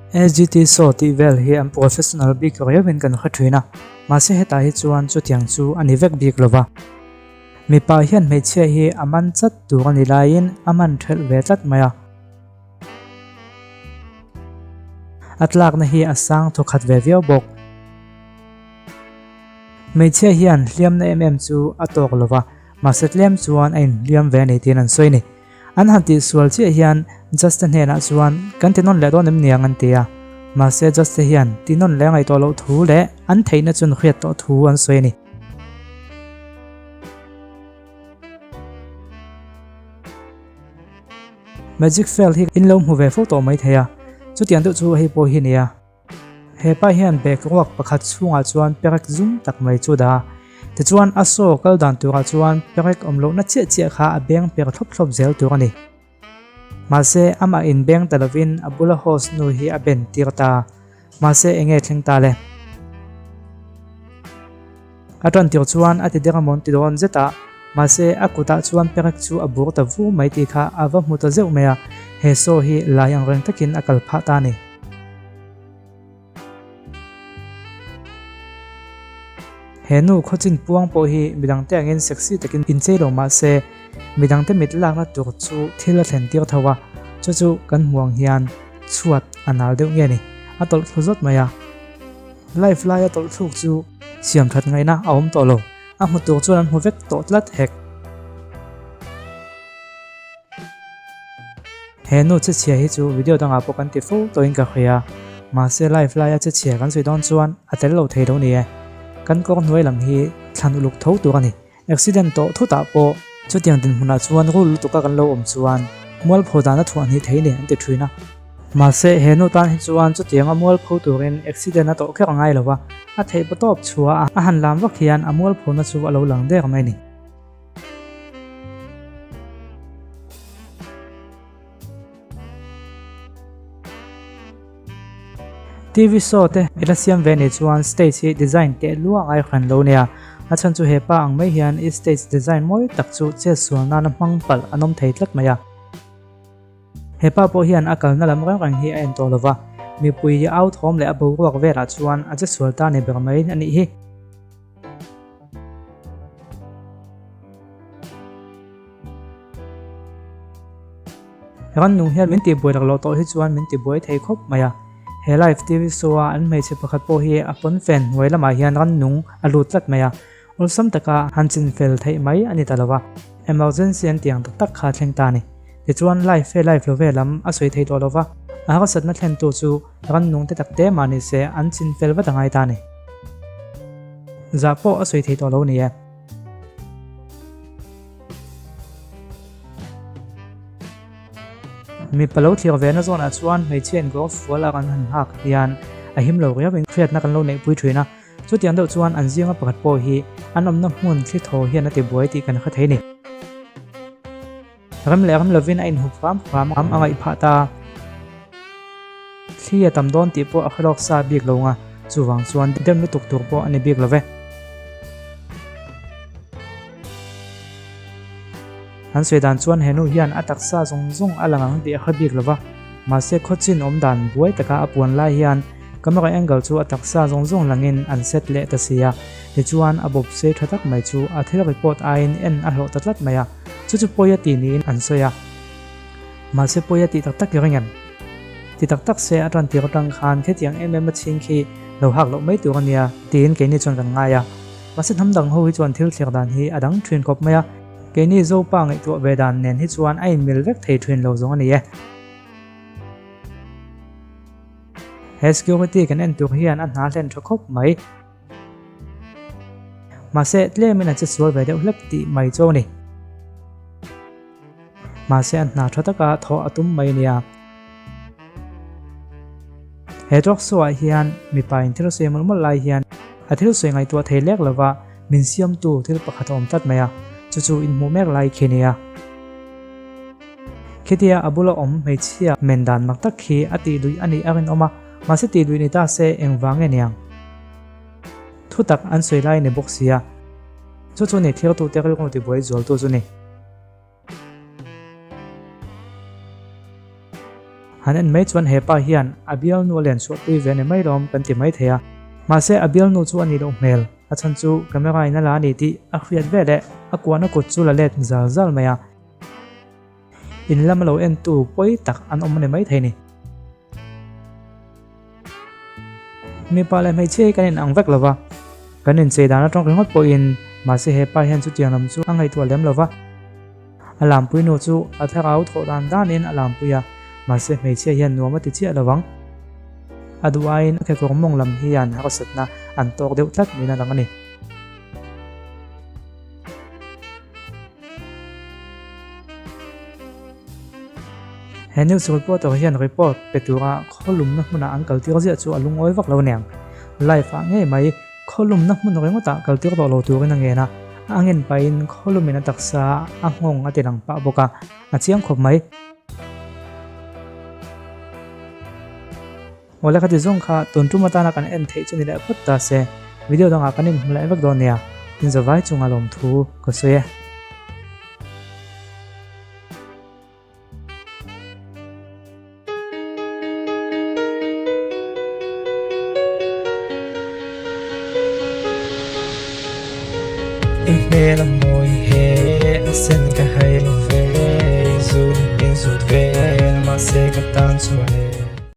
SGT Saw tih vel hi an professional bik riauin kan hre thin a, mahse hetah hi chuan chutiang chu a ni vek bik lova. Mipa hian hmeichhia hi a man chat tur a ni laiin a man thelh ve tlat mai a. A tlakna hi a sang thawkhat ve viau bawk. Hmeichhia hian hliamna em em chu a tawk lova, mahse tlem chuan a inhliam ve a ni tiin an sawi a ni. An han tihsual chiah hian Judge te hnenah chuan kan ti nawn leh dawn em niang an ti a, mahse Judge te hian ti nawn leh ngaih tawh loh thu leh an theihna chu an hriat tawh thu an sawi a ni. Magic fail hi in lo hmu ve fo tawh mai thei a, chutiang deuh chu hei pawh hi nia. He pa hian bag ruak pakhat chhungah chuan perek zum tak mai chu dah a, tichuan a saw kal dan turah chuan perek awm lohna chiah chiah kha a beng per thlawp thlawp zel tur a ni. Mahse, amah in beng ta lovin a bula host nu hi a ben tir ta. Mahse, enge thleng ta le? A tan tir chuan a ti der amawn ti dawn zet a, mahse a kutah chuan perek chu a bur ta vu mai tih kha a va hmu ta zeuh mai a, he saw hi lai ang reng takin a kal phah ta a ni. He nu khawchin puang pawh hi midangte angin sexy takin inchei lo mah se, midangte mit lakna tur chu thil a thlen tir tho a, chu chu kan hmu ang hian chhuat a nal deuh nge ni, a tawlh thlu zawt mai a. Live laia tawlh thluk chu siam that ngaihna a awm tawh lo, a hmu tur chuan an hmu vek tawh tlat hek. He nu che chhia hi chu video dangah pawh kan ti fo tawhin ka hria, mahse live laia che chhia kan sawi dawn chuan a tel lo thei lo ni e. Kan kawr hnuai lam hi thlan uluk tho tur a ni. Accident tawh thutah pawh chutiang dinhmunah chuan rul lutuka kan lo awm chuan mualpho dan a thuah hnih thei ni an ti thin a. Mahse he nu tan hi chuan chutianga mualpho turin accident a tawh kher a ngai lo a, a theih paw tawp chhuah a, a han lam vak hian a mualphona chu a lo lang der mai ni. TV show te i la siam ve nih chuan stage hi design teh luah ngai hran lo nia. A chhan chu hepa ang mai hian i stage design mawi tak chu chet sual nana hmang palh an awm thei tlat mai a. Hepa pawh hian a kalna lam reng reng hi a en tawh lova, mipui au thawm leh a boruak velah chuan a che sual ta ni ber mai a nih hi. Rannung hian min tihbuai lak loh tawh hi chuan min tibuai thei khawp mai a. He live TV show a an hmeichhe pakhat pawh hi a pawnfen hnuai lamah hian rannung a lut tlat mai a, awlsam taka han chinfel theih mai a ni ta lo va. Emergency an tih ang tak tak kha a thleng ta a ni. Tichuan live ve live lo ve lam a sawi thei tawh lo va, a harsatna thlentu chu rannung te tak te mah ni se an chinfel vat a ngai ta a ni. Zah pawh a sawi thei tawh lo a ni e. Mipa lo thlir ve na zawnah chuan hmeichhia in golf fual a kan han nghak hian a him lo riau in hriatna kan lo neihpui thin a, chutiang deuh chuan an zinga pakhat pawh hi an awmna hmun thli thaw hian a ti buai tih kan hre thei a ni. Rem leh rem lovin a inhup hram hram a ngaih phah ta. Thli a tam dawn tih pawh a hre lawk sa bik lo nga, chuvang chuan dem lutuk tur pawh a ni bik lo ve. An sawi dan chuan he nu hian a taksa zawng zawng a lang ang tih a hre bik lo va, mahse khawchin awm dan buai taka a puan lai hian camera angle chu a taksa zawng zawng langin an set leh ta si a, tichuan a bawp sei tha tak mai chu a thil report aiin en a hlawh ta tlat mai a, chu chu pawi a ti niin an sawi a. Mahse pawi a tih tak tak i ring em? Ti tak tak se a tan tir atang khan khetiang em em a chhing khi lo hak loh mai tur a nia tiin keini chuan kan ngai a. Mahse hnam dang ho hi chuan thil thlir dan hi a dang thin khawp mai a, keini Zopa ngaihtuah ve dan nen hi chuan a inmil vek thei thin lo zawng a ni e. He security kan en tur hian a hna hlen tha khawp mai. Mahse tlemin a che sual ve deuh hlek tih mai chu a ni. Mahse an hna tha taka thawh a tum mai nia. He talk show ah hian mipa in thil sawi mawlh mawlh lai hian a thil sawi ngaihtuah thei lek lova min siamtu thil pakhat a awm tlat mai a, chu chu in hmuh mek lai khi nia. Khitia a bula awm hmeichhia men dan mak tak khi a tih luih a nih a rinawm a, mahse tih luih ni ta se engvang nge niang? Thutak an sawi lai ni bawk sia. Chu chu ni thirtute rilru tibuai zualtu chu ni. Han en mai chuan hepa hian a bialnu a len chhuahpui ve ni mai lawm kan ti mai thei a. Mahse a bialnu chu a nih loh hmel, a chhan chu camera in a la a ni tih a hriat veleh a kuahna kut chu la let zal zal mai a. In lama lo entu pawi tak an awm a ni mai thei ni. Mipa leh hmeichhia hi kan inang vek lova, kan inchei dan atang ringawt pawhin mahse hepa hian chutiang lam chu a ngaihtuah lem lova. A lampui nu chu a thlarau thawh dan danin a lampui a, mahse hmeichhia hian nuam a ti chiah lovang. A duh aiin a kekawr mawng lam hian harsatna an tawk deuh tlat niin a lang a ni. He news reporter hian report pe tura khawlumna hmunah an kaltir ziah chu a lungawi vak lo aniang. Live ah ngei mai khawlumna hmun ringawtah kaltir tawh lo turin a ngen a, a ngen pahin khawlumin a taksa a nghawng a ti lang pah bawk a, a chiang khawp mai. Awle khati zawng kha tun tum atana kan en theih chu ni leh phawt ta se, video dangah kan inhmu leh vek dawn nia, inzawvai chunga lawmthu ka sawi e. I hmel a mawi he a sen ka hai lo ve, zut in zut vel mahse ka tan chuan e.